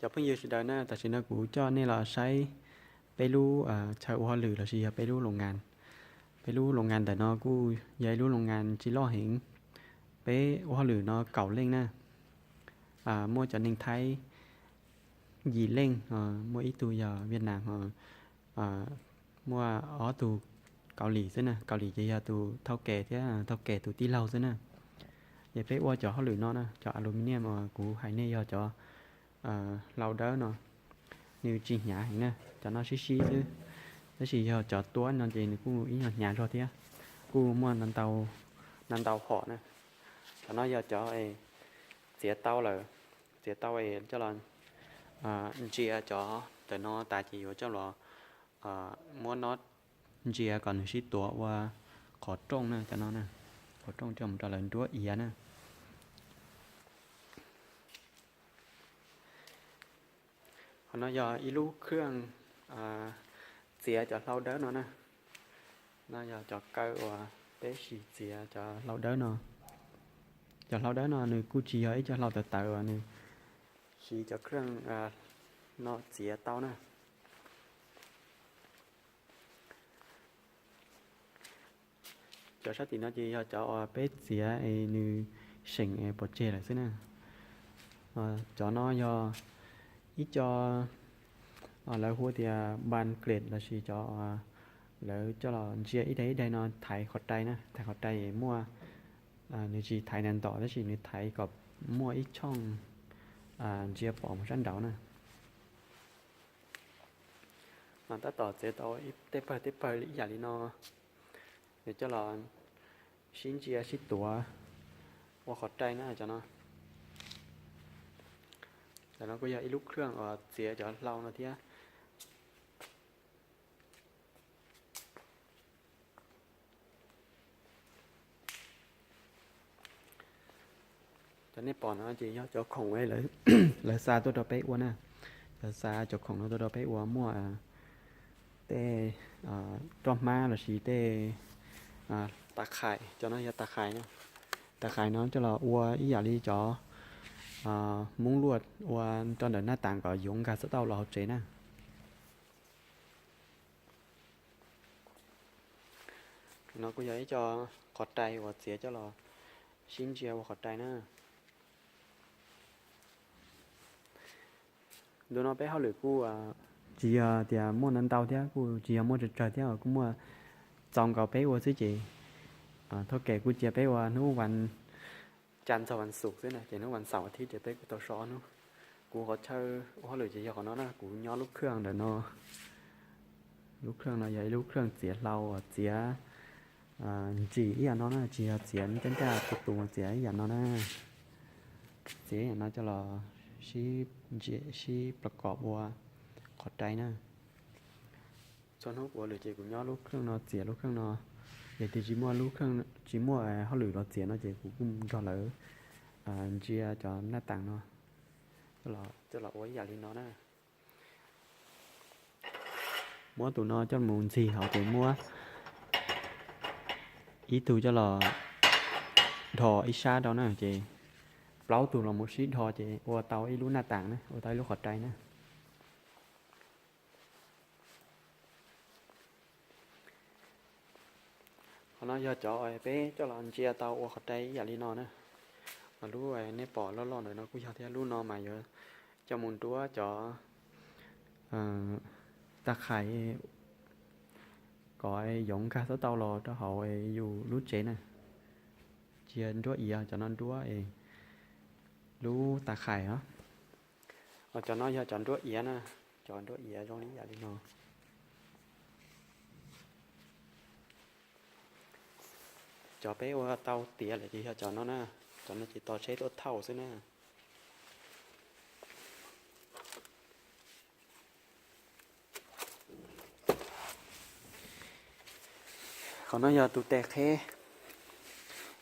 Cov phooj ywg sawv daws na, tam sim no kuv coj nej los saib peb lub chaw ua hauj lwm lossis yog peb lub loos nkas. Peb lub loos nkas ntawm no kuj yog ib lub loos nkas tsis loj heev. Peb ua hauj lwm no kaum leej na, muaj cov neeg Thaib yim leej, muaj ib tug yog Viaj Nam, muaj ob tug Kaus Lim xwb na. Kaus Lim ces yog tus thauj ke thiab thauj ke tus tij laug xwb na. Ces peb ua cov hauj lwm no na, cov aluminium uas kuv hais nej yog cov hlau dawb no, nws tsis hnyav heev na, cov no sib sib xwb. Tab sis yog cov tuab no ces nws kuj ib nyuag hnyav zog thiab, kuj muaj ntau ntau hom na. Cov no yog cov txiav tau lawm, txiav tau es coj los ntsia cov ntawm no tas ces yuav coj los muab no ntsia kom nws sib tuav ua qhov rooj na, cov no na, qhov rooj coj mus rau lawv nruab iav na. Qhov no yog ib lub khwj txiav cov hlau dawb no na. No yog cov kaw uas peb siv txiav cov hlau dawb no. Cov hlau dawb no nws kuj tsis yog ib co hlau tawv tawv uas nws siv cov khwj no txiav tau na. Cov sab tim no ces yog cov uas peb txiav es nws seem pov tseg lawm xwb na. Cov no yog ib co lawv hu tias ban klem lossis cov lawv coj los ntsia ib daim ib daim no thaiv qhov rai na, thaiv qhov rai es muaj, nws tsis thaiv ntawm ntawm tab sis nws thaiv kom muaj ib tshooj ntsia pom mus sab nraud na. Mas tab tom txiav tau tej pawg tej pawg ib yam li no, nws coj los sib ntsia sib tuav ua qhov rai na cov no. Cov no kuj yog ib lub khwj uas txiav cov hlau no thiab. Cov nej pom no ces yog cov khoom lawv xa tuaj rau peb ua na. Lawv xa cov khoom no tuaj rau peb ua muaj tej roj hmab lossis tej tas khais, cov no yog tas khais no. Tas khais no coj los ua ib yam li cov Hmoob luaj ua rau ntawm naj tas kom yoov nkag xov tau los hauv tsev na. No kuj yog ib co qhov rai uas txiav coj los sib ntsia ua qhov rai na. Ntu no peb hauj lwm kuj tsis yog tias muaj ntau ntau thiab kuj tsis yog muaj tsawg tsawg thiab, kuj muaj txaus nkaus peb ua xwb ces thauj ke kuj cia peb ua hnub vas cas txog vas xuv xwb na, ces hnub vas xaum thiab ces peb kuj tau so hnub. Kuv qhov chaw ua hauj lwm ces yog qhov no na, kuv nyob lub khwj ntawm no. Lub khwj no yog ib lub khwj txiav hlau uas txiav ntsim ib yam no na, tsis yog txiav ncaj ncaj tus tus, txiav ib yam no na. Txiav ib yam no coj los sib ntsim sib plas kom ua qhov rai na. Txhua hnub kuv ua lwm ces kuv nyob lub khwj no txiav lub khwj no. Yog tias tsis muaj lub, tsis muaj hauj lwm los txiav no ces kuv kuj nrog lawv ntsia cov naj tas no coj los ua ib yam li no na. Muab tus no coj mus ntxig hauv ces muab ib tug coj los dhos ib sab rau na, ces plaub tug los mus sib dhos ces ua tau ib lub naj tas na, ua tau ib lub qhov rai na. Qhov no yog cov peb coj los ntsia tau ua qhov rai ib yam li no na. Lub nej pom loj loj ntawm no kuj yog thiab, lub no mas yuav coj mus nruab cov tas khais kom yoov nkag xov tau los rau hauv yus lub tsev na. Tsis yog nruab iav, cov no nruab lub tas khais os. Cov no yog cov nruab iav na, cov nruab iav zoo li yam li no. Cov peb ua tau tiav lawm ces yog cov no na, cov no ces tos tsheb tuaj thauj xwb na. Qhov no yog tus tes qheb,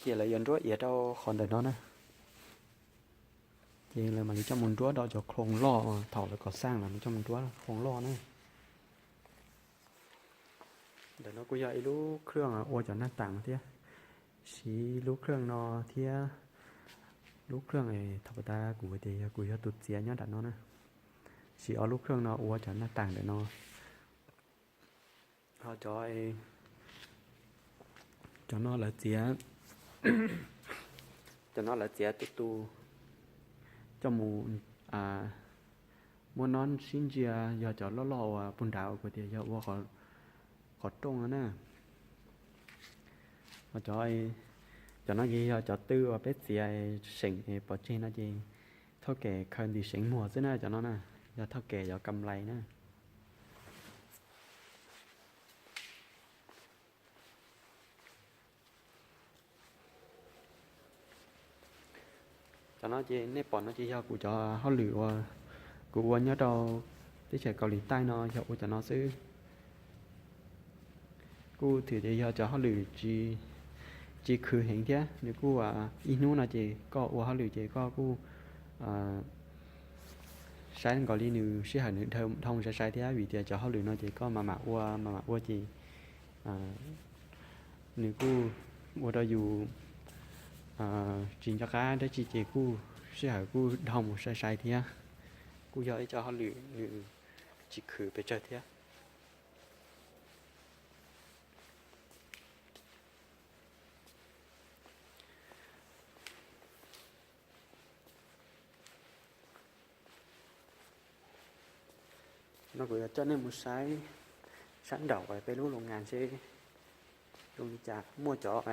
ces lawv yuav nruab iav rau qhov ntawm no na. Ces lawv mam li coj mus nruab rau cov khoo loj, thaum lawv kom xaj lawv mam coj mus nruab khoo loj na. Ntawm no kuj yog ib lub khwj ua cov naj tas thiab, siv lub khwj no thiab lub khwj thaum tas kuv tias yog kuv yog tus txiav nyob nram no na. Siv ob lub kheej no ua cov naj tas ntawm no. Ho cov, cov no lawv txiav, cov no lawv txiav tus tus coj mus muab no sib ntsia, yog cov loj loj uas puag nrad uas kuv tias yog ua qhov rooj no na. Cov no ces yog cov tw uas peb txiav seem pov tseg no ces thauj kem khaws ntim seev muag xwb na cov no na, yog thauj kem cov kam lais na. Cov no ces nej pom no ces yog kuv cov hauj lwm uas kuv ua nyob rau teb chaws Kaus Lim Taij no yog ua cov no xwb. Kuj thwm tias yog cov hauj lwm tsis khwv heev thiab nws kuj ib hnub no ces koj ua hauj lwm ces koj kuj saib nkaus li nws sij hawm nws dhau sai sai thiab vim tias cov hauj lwm no ces koj mam mam ua mam mam ua ces nws kuj ua rau yus tsis nco qab dab tsi ces kuj sij hawm kuj dhau mus sai sai thiab. Kuj yog ib co hauj lwm nws tsis khwv pes tsawg thiab. No kuv yuav coj nej mus saib sab nraum peb lub loo ngas seb zoo li cas. Muaj cov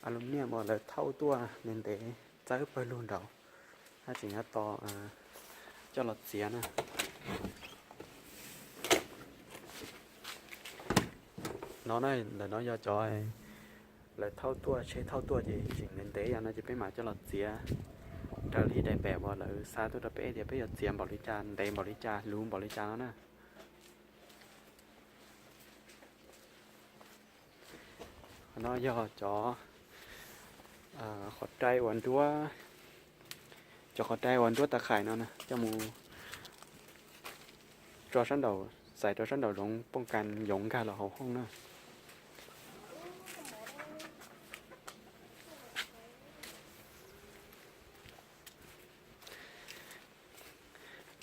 aluminium uas lawv thauj tuaj ntev ntev txawb pawg lug nraud, haj tseem yuav tos coj los txiav na. No na, ntawm no yog cov lawv thauj tuaj, tsheb thauj tuaj ces tseem ntev ntev yog no ces peb mam coj los txiav raws li daim npam uas lawv xa tuaj rau peb tias peb yuav txiav npaum li cas, ntev npaum li cas, luv npaum li cas no na. Qhov no yog cov qhov rai uas nruab, cov qhov rai uas nruab tas khais no na coj mus tso sab nraum, xaiv rau sab nraum zoov pooj kas yoov nkag los hauv hooj na.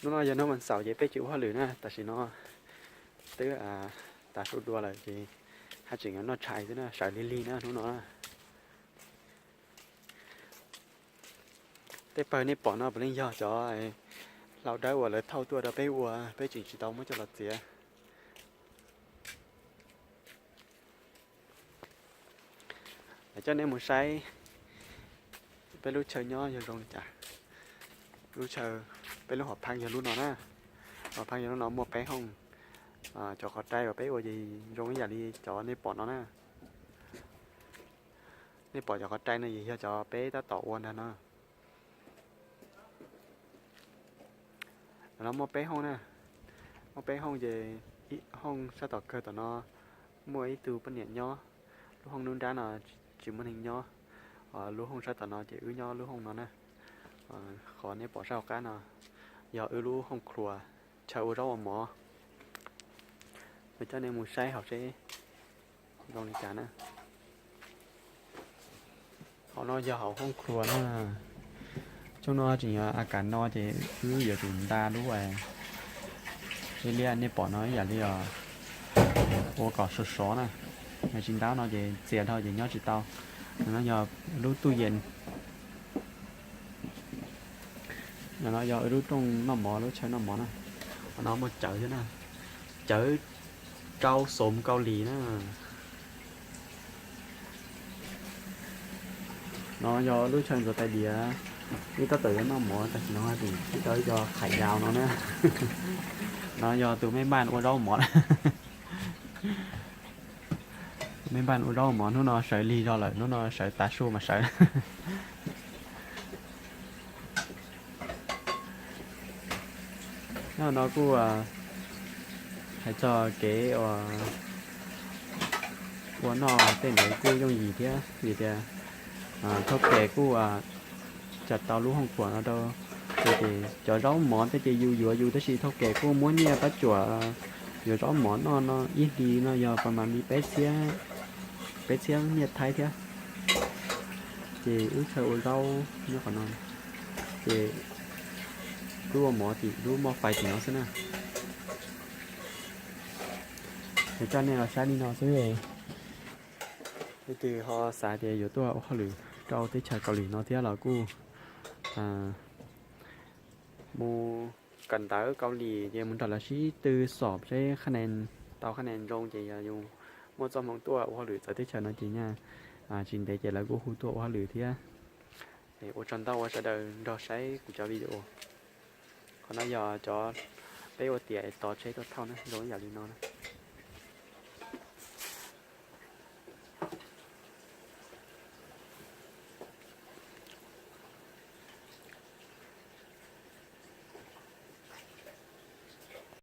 Hnub no yog hnub vas xaum ces peb tsis ua hauj lwm na, tam sim no twb tas su dua lawm ces haj tseem yuav noj tshais xwb na, sawv lig lig na hnub no. Tej pawg nej pom no puav leej yog cov hlau dawb uas lawv thauj tuaj rau peb ua, peb tseem tsis tau muab coj los txiav. Coj nej mus saib peb lub chaw nyob yog zoo li cas. Lub chaw, peb lub hom phaj yog lub no na. Hom phaj yog lub no muaj peb hooj. Cov qhov rai uas peb ua ces zoo ib yam li cov nej pom no na. Nej pom cov qhov rai no ces yog cov peb tab tom ua ntag no. Tam no muaj peb hooj na, muaj peb hooj ces ib hooj sab tom kawg tom no muaj ib tug poj niam nyob, lub hooj nruab nrab no tsis muaj neeg nyob, lub hooj sab tom no ces wb nyob lub hooj no na. Qhov nej pom sab hauv qab no yog wb lub hooj khluas, chaw ua zaub ua mov. Coj nej mus saib hauv seb zoo li cas na. Qhov no yog hauv hooj khluas na. Tsob no tseem yog a kav no ces wb yuav tsum nta lub liab nej pom no ib yam li ua kom sov sov na. Yog tsis nta no ces txias dhau ces nyob tsis tau. No yog lub tuj yees. No yog wb lub rooj noj mov, lub chaw noj mov na. Qhov no muaj cawv thiab na, cawv rau xom Kaus Lim na. No yog lub chaw ntxuav tais diav, wb tab tom yuav noj mov tam sim no tseem tib tau ib co qhais yau no na. No yog tus mej npaj ua zaub mov na. Mej npaj ua zaub mov, hnub no sawv lig zog lawm, hnub no sawv tav su mas sawv. Nyob no kuj hais txog kev ua noj tej ntawd kuj yooj yim thiab vim tias thauj kem kuj tsa tau lub hooj khuam no rau. Ces cov zaub mov tej ces yus yuav yus tab sis thauj kem kuj muab nyiaj pab tsuam yuav zaub mov noj no ib hlis no yog pas mas li peb txhiab, peb txhiab nyiaj Thaib thiab. Ces wb chaw ua zaub nyob qhov no, ces Lub ua mov tim lub mov fais tim no xwb na. Es coj nej los saib li no xwb. Leej twg ho xav tias yuav tuaj ua hauj lwm rau teb chaws Kaus Lim no thiab los kuj mus kawm ntawv Kaus Lim ces mus nrog lawv sib tw xom seb qhab nees tau qhab nees zoo ces yog yus muaj txoj hmoo tuaj ua hauj lwm txawv teb chaws no ces nyaj tsis ntev ces lawv kuj hu tuaj ua hauj lwm thiab. Ua tsaug ntau uas sawv daws nrog saib kuv cov video. Qhov no yog cov peb ua tiam tos tsheb tuaj thauj na, zoo ib yam li no.